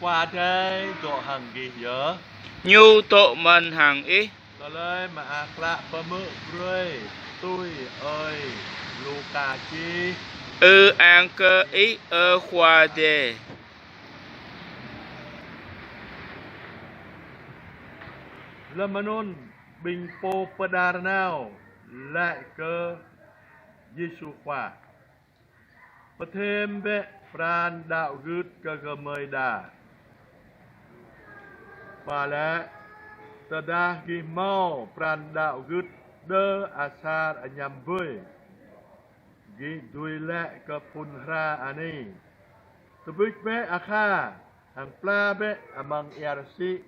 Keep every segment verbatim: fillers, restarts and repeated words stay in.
Khua Adai dŏ hăng gih yơh. Ñu dŏ mơ̆n hăng ih. Tơlơi Mơak Klă pơmơ̆ brơi tui ơi Luka čih. Ư-ang kơ ih, ơ Khua Adai. Lơm anŭn ƀing pô pơđar nao laĭ kơ Yêsu Khua: Pơthim bĕ pran đaŏ gưt kơ gơmơi đa. Pă lĕ, tơdah gih hmâo pran đaŏ gưt đơ asar añăm ƀơi, gih dưi laĭ kơ phŭn hra anai: Tơbưč bĕ akha hăng pla bĕ amăng ia rơsĭ,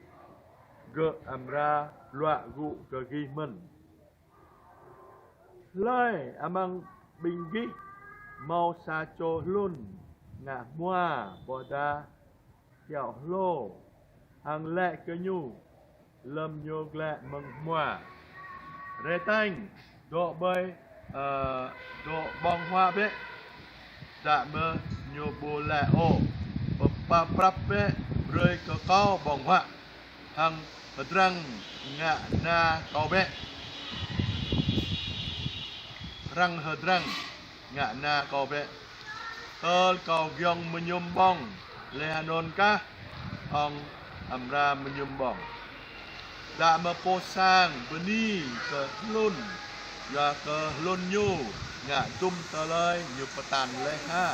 gơ̆ amra luă gŭ kơ gih mơ̆n. Hlơi amăng ƀing gih hmâo sa čô hlŭn ngă hmua ƀôdah kiaŏ hlô, hăng laĭ kơ ñu lơm ñu glaĭ mơ̆ng hmua: Rai tañ, dŏ ƀơi, ơ, dŏ ƀơ̆ng huă bĕ. Samơ̆ ñu ƀu laĭ ôh: Pơprăp bĕ brơi kơ kâo ƀơ̆ng huă, hăng hơdrăng ngă na kâo bĕ. Hăng hơdrăng ngă na kâo bĕ. Tơl kâo giŏng mơñum ƀơ̆ng, laih anŭn kah ŏng amra mơñum ƀơ̆ng. Samơ̆ pô sang bơni kơ hlŭn, yua kơ hlŭn ñu ngă dŭm tơlơi ñu pơtă laih hă?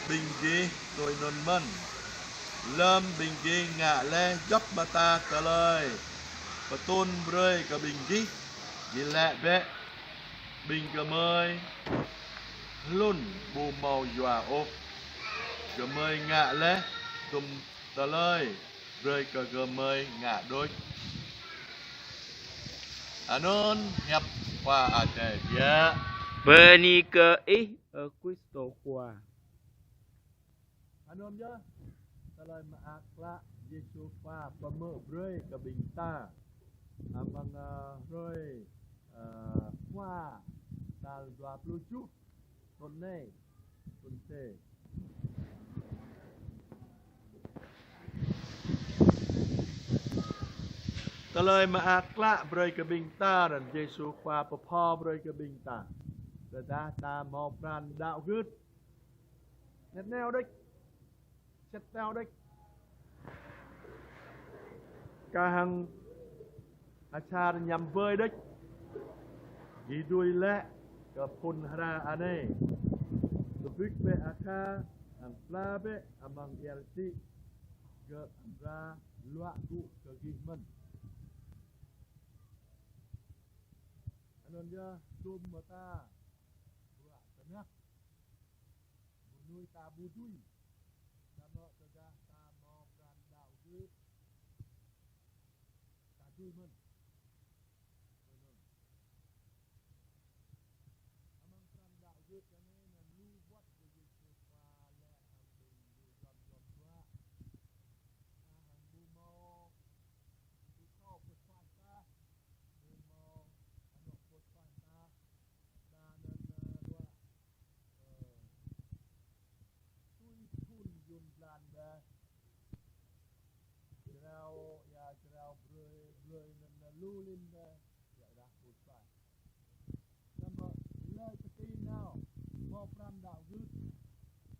Ƀing gih tui anŭn mơ̆n. Lơm ƀing gih ngă laih djŏp mơta tơlơi pơtrŭn brơi kơ ƀing gih, gih laĭ bĕ: Ƀing gơmơi hlŭn ƀu hmâo yua ôh. Gơmơi ngă laih dŭm tơlơi brơi kơ gơmơi ngă đôč. Anŭn hiăp Khua Adai biă. Bơni kơ ih, ơ Krist Khua. Anŭn yơh, tơlơi Mơak Klă Yêsu Khua pơmơ̆ brơi kơ ƀing ta amăng, ơ, hrơi, ơ, Khua tal dua pluh tơjuh thŭn anai, thŭn C. Tơlơi Mơak Klă brơi kơ ƀing ta, anŭn Yêsu Khua pơpho brơi kơ ƀing ta. Tơdah ta hmâo pran đaŏ gưt, anet nao đôč, sĭt nao đôč, kah hăng asar añăm ƀơi đôč, gih dưi laĭ kơ phŭn hra anai: Tơbưč bĕ akha hăng pla bĕ amăng ia rơsĭ, gơ̆ amra luă gŭ kơ gih mơ̆n. Anŭn yơh, dŭm mơta bruă tơnap mơnuih ta ƀu dưi. Samơ̆ tơdah ta hmâo pran đaŏ gưt, ta dưi mơ̆n. Amăng pran đaŏ gưt anai, anŭn lu wơ̆t kơ Yêsu Khua laĭ hăng ƀing gơyut yom yom bruă. Ta hăng ƀu hmâo pơthâo pơsuaih ta, ƀu hmâo anŏ pơsuaih ta, ta anŭn, ơ, bruă, ơ, tui phŭn yŭn blan bĕ. Jrao, ia jrao brơi, blơi anŭn, ơ, lu lin bĕ. Ia dah pơsuaih. Samơ̆ hlơi tơkui nao, hmâo pran đaŏ gưt,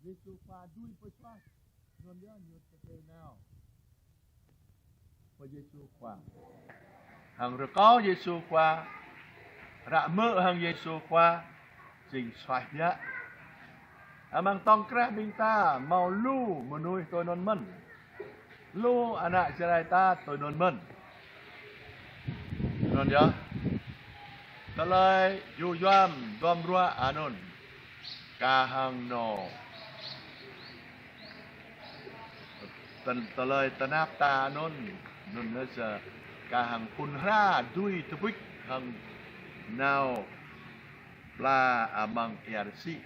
Yêsu Khua dưi pơsuaih, anŭn yơh ñu tơkui nao pơ Yêsu Khua. Hăng rơkâo Yêsu Khua, ră mơ̆ hăng Yêsu Khua, jing suaih biă. Amăng tŏng krah ƀing ta hmâo lu mơnuih tui anŭn mơ̆n. Lu ană Jrai ta tui anŭn mơ̆n. Anŭn yơh. Tơlơi yua yom duăm ruă anŭn kah hăng nô. Tơl-, tơlơi tơnap ta anŭn, anŭn yơh kah hăng phŭn hra dưi tơbưč hăng nao pla amăng ia rơsĭ.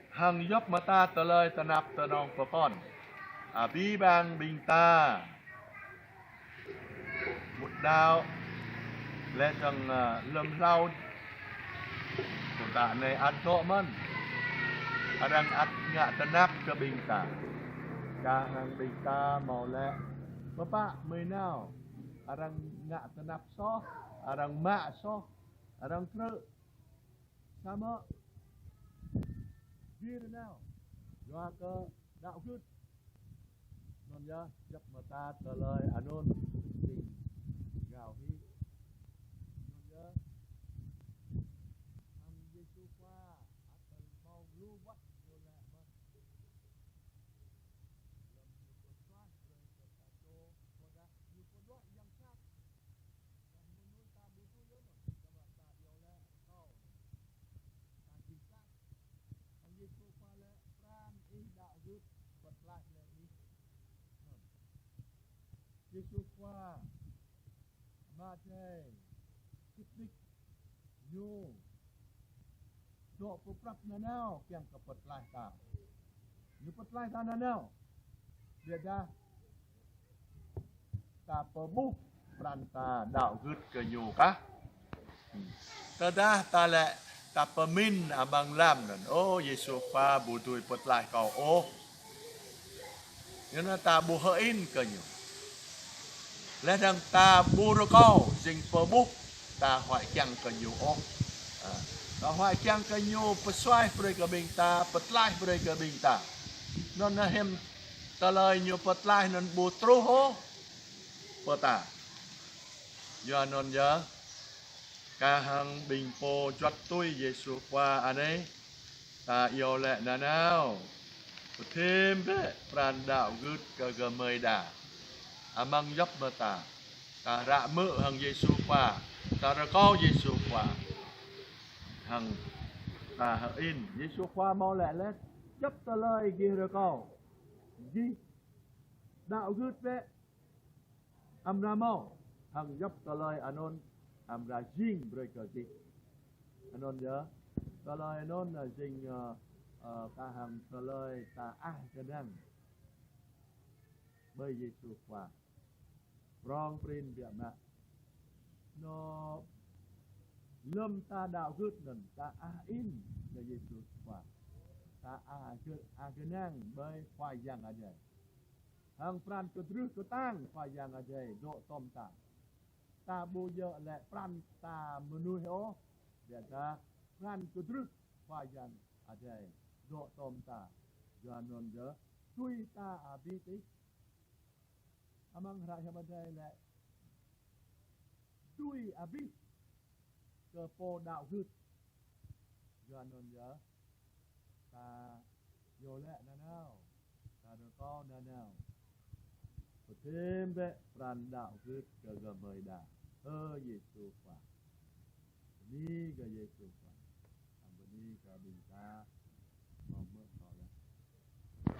Hăng djŏp mơta tơlơi tơnap tơnong pơkŏn. Abih bang ƀing ta mŭt đaŏ, laih dơ̆ng, ơ, lơ̆m hlâo, kơ ta anai ăt dŏ mơ̆n. Arăng ăt ngă tơnap kơ ƀing ta. Kah hăng ƀing ta hmâo lĕ pơpă mơi nao. Arăng ngă tơnap soh, arăng mă soh, arăng krư̆. Samơ̆ gir nao, yua kơ đaŏ gưt. Anŭn yơh, djŏp mơta tơlơi anŭn jing gao hĭ. Anŭn yơh, hăng Yêsu Khua ăt hmâo lu wơ̆t ñu lĕ mơ̆n. Lơ̆m ñu pơsuaih brơi kơ ta čô, ƀôdah ñu pơđuaĭ yang sat. Kah mơnuih ta ƀu tui yơh anŭn, samơ̆ ta iâu laĭ rơkâo anŭn. Ta jing sat. Hăng Yêsu Khua laĭ pran ih đaŏ gưt, pơtlaih laih ih. Anŭn. Yêsu Khua Ama Adai sĭt nik ñu dŏ pơprăp nanao kiăng kơ pơtlaih ta. Ñu pơtlaih ta nanao. Biă dah ta pơƀuh pran ta đaŏ gưt kơ ñu kah. Tơdah ta lĕ ta pơmĭn amăng lăm anŭn, ơ, Yêsu Khua ƀu dưi pơtlaih kâo ôh. Yua anŭn ta ƀu hơ-in kơ ñu. Laih dơ̆ng ta ƀu rơkâo jing pơƀuh ta huăi kiăng kơ ñu ôh. Ha, ta huăi kiăng kơ ñu pơsuaih brơi kơ ƀing ta, pơtlaih brơi kơ ƀing ta. Anŭn hiam tơlơi ñu pơtlaih anŭn ƀu truh ôh pơ ta. Yua anŭn yơh, kah hăng ƀing pô juăt tui Yêsu Khua anai, ta iâu laĭ nanao, pơthim bĕ pran đaŏ gưt kơ gơmơi đa. Amăng djŏp mơta, ta ră mơ̆ hăng Yêsu Khua, ta rơkâo Yêsu Khua. Hăng ta hơ-in, Yêsu Khua hmâo laĭ laih, djŏp tơlơi gih rơkâo, gih đaŏ gưt bĕ, amra hmâo, hăng djŏp tơlơi anŭn amra jing brơi kơ gih. Anŭn yơh, tơlơi anŭn jing, ơ, ơ, kah hăng tơlơi ta ăh kơnang ƀơi Yêsu Khua. Prong prin biă mă. Anŭn lơ̆m ta đaŏ gưt anŭn ta ăh in kơ Yêsu Khua. Ta ăh kơ-, ăh kơnang ƀơi Khua Yang Adai. Hăng pran kơdrưh kơtang Khua Yang Adai dŏ tom ta. Ta ƀu djơ̆ lĕ pran ta mơnuih ôh, biă dah pran kơdrưh Khua Yang Adai dŏ tom ta. Yua anŭn yơh, tui ta abih tih. Amăng hră hiăp Adai lĕ dưi abih kơ pô đaŏ gưt. Yua anŭn yơh, ta iâu laĭ nanao, ta rơkâo nanao. Pơthim bĕ pran đaŏ gưt kơ gơmơi đa. Ơ Yêsu Khua. Bơni kơ Yêsu Khua. Hăng bơni kơ ƀing ta. Mơ̆ng